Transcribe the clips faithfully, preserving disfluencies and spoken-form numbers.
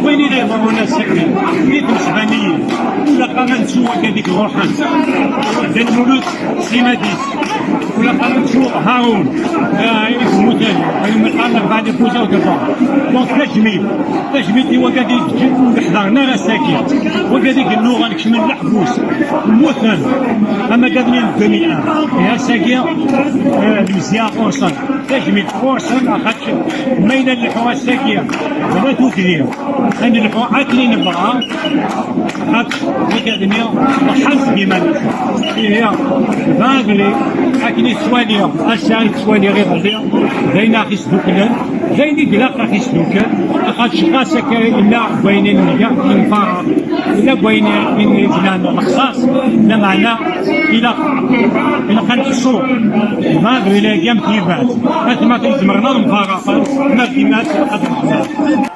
Wayen i d-iḍerrun ass-agi, i tmesbaniyin, ur ilaq ara ad nettu wakka deg ruḥen. D Lmulud Slimadis, ur ilaq ara ad nettu Harun, eh, i yemmuten, ayen iqqaren Rebɛa di Buza u Gabra. Donc, tajmilt, tajmilt i wakka i d-yeǧǧen ur d-ḥḍren ara ass-agi. Wakka i yennuɣen kecmen leḥbus, mmuten, am wakka-nni n deux mille un. Et ass-agi, eh, lemzeyya ɣur-sen. Tajmilt ɣur-sen, axaṭer ma yella nleḥḥu ass-agi, bla tugdi, ad nleḥḥu akken i nebɣa, axaṭer wakka-nni ḍḥan seg iman-nsen. Ihi, bɣiɣ akken i tettwaliḍ ass-a, i tettwaliḍ iḍelli, d ayen aɣ-isduklen, d ayen i ilaq aɣ-isduklen, axaṭer ɣas akka yella deg wayen i nga, i nfareq, yella deg wayen i yellan lexṣaṣ, lameɛna ilaq, ilaq ad nḥessu. Ma d wilayagi am tibbat, atma tzemren ad mfaraqen, ma d timat ad mfaraqen.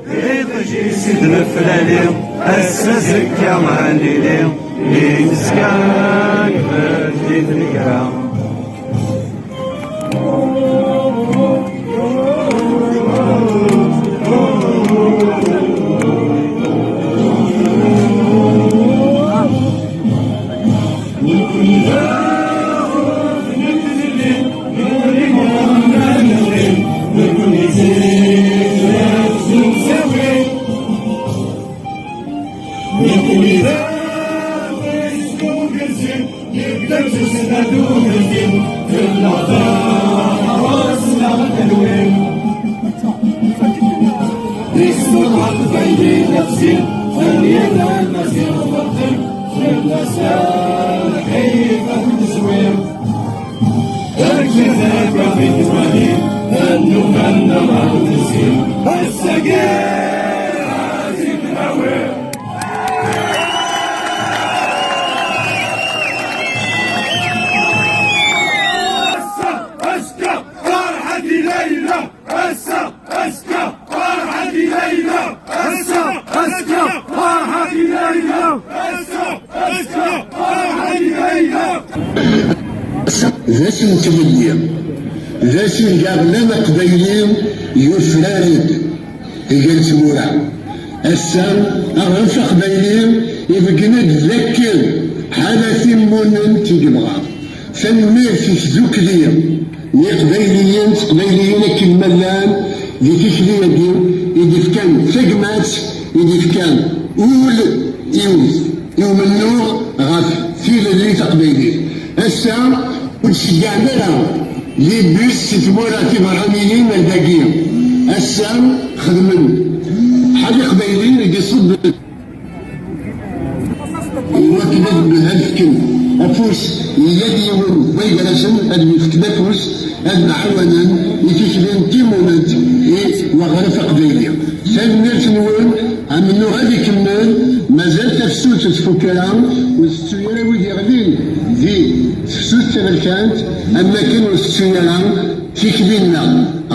Iṭij-is d leflali, ass azekka ad nili, i nezga nekber di tmegra. D ass n tlelli, d ass n gar llan aqbayli yufrar-d gar tmura. Ass-a, aɣref aqbayli ibeggen-d d akken ḥala timunent i yebɣa. Tanemmirt i tdukli n Iqbayliyen d Teqbayliyin akken ma llan di tikli-agi i d-ifkan tagmat, i d-ifkan ul i, i umennuɣ ɣef tilelli taqbaylit. Ass-a, ur d-ceggɛen ara les bus si tmura tiberraniyin ar dagi. Ass-a, xedmen ḥal Iqbayliyen i d-iṣubben. Iwakken ad, ad fken afus i yal yiwen n waygar-asen, ad yefken afus, ad mɛawanen i tikli n timunent i waɣref aqbayli. Tanemmirt-nwen, amennuɣ ad ikemmel, mazal tafsut ur tfuk ara, ur tettu ara wid yeɣlin di tefsut taberkant, am wakken ur tettu ara tikli-nneɣ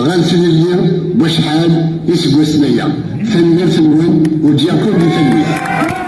ɣer tlelli n wacḥal iseggasen aya. Tanemmirt-nwen, uǧǧiɣ-ken di talwit.